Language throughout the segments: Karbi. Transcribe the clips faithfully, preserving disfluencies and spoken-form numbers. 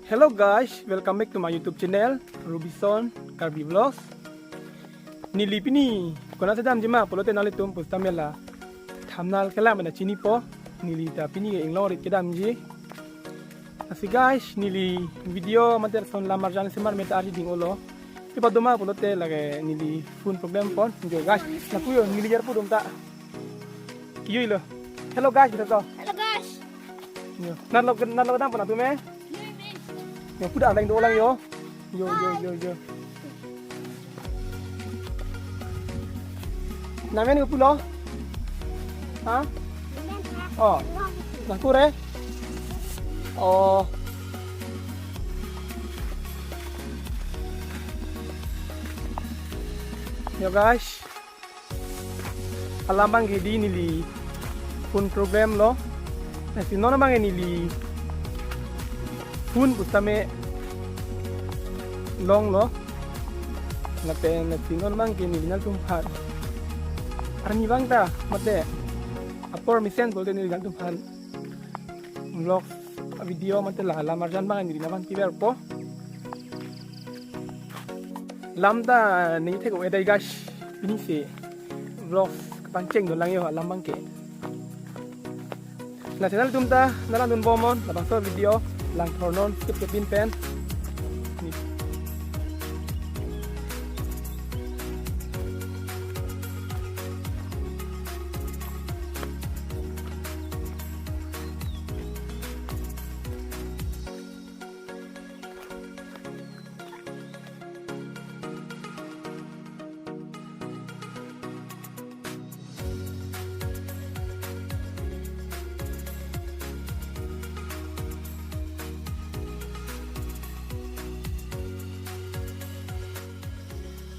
Hello guys, welcome back to my YouTube channel, Robison Karbi Vlogs. Neli pini konat si damji ma pulote nanglitum pusitame la thumbnail kelang mena chinipo. Neli ta pini ke inglong arit kedamji. Lasi guys, neli video mate lason lam arjan semar meta arjiding olo. Ipa doma pulote lake neli phone problem pon. Jo guys, lapu jo neli jar pudum ta. Kiyo ilo. Hello guys, kita to. Hello guys. Yo, nat lo, nat lo kedam pon atum eh. Yo, puda lang do lang yo. Yo, yo, yo, yo. Namen ko pulo? Ha? Oh. Nangkur eh? Oh. Yo guys. Alam abang ke di neli phone problem lo. Lasi non abang ke neli phone pusitame longlo. Lapen lasi non abang ke neli nanglitumphan arni abang ta mate apor mesen pulote neli nanglitumphan vlog video mate la lam arjan abang neli nangvanpiverpo. Lam ta neli thek-o edai guys. Pini si vlog kapangcheng dun lang yo alam abang ke. La channel atum ta nanglangdun bomnon, labangso video langthornon, skip kepin pen.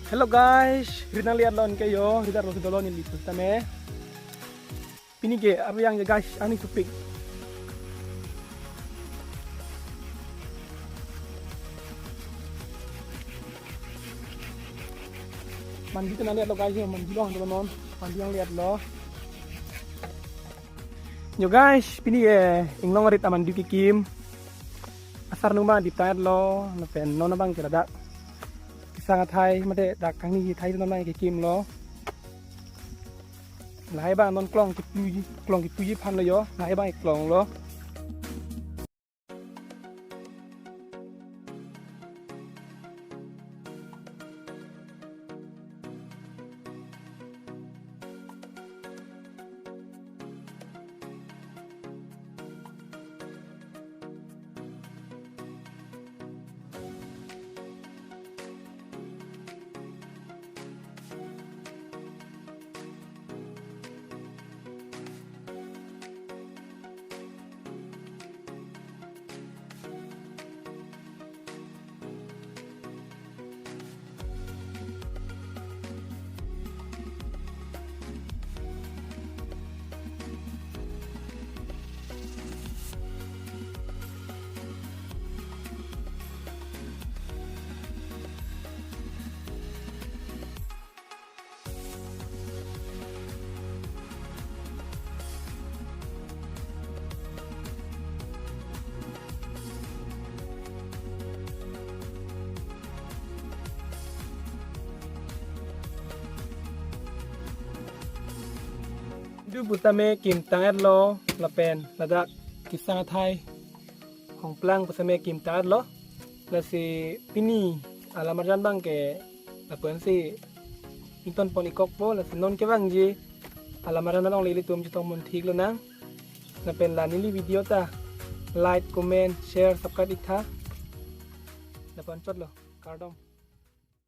Hello guys, rit nangliat lo ke yo, rit arlo si dolo neli pusitame. Pini ke arjang je guys, ani supik. Mandi ta nangliat lo guys, yo mandi long dolo non, mandi nangliat lo. Yo guys, pini ke inglong arit amandi kekim. Asar nung abang diptang-et lo, lapen non abang ke ladak kesang athai, mate dak kangni athai non abang kekim lo. Lahai abang non klong kepuji, klong kepuji aphan lo yo, lahai abang klong lo. Duk pusitame kimtang-et lo lapen ladak kesang athai hongplang pusitame kimtang-et lo. Lasi pini alam arjan abang ke lapu-an si ingtonpon-ikkokpo, lasi non kevangji alam arjan along ilitum chetongpon thik lonang. Lapen la neli video ta like, comment, share, subscribe ik tha. Lapu-an chotlo. Kardom.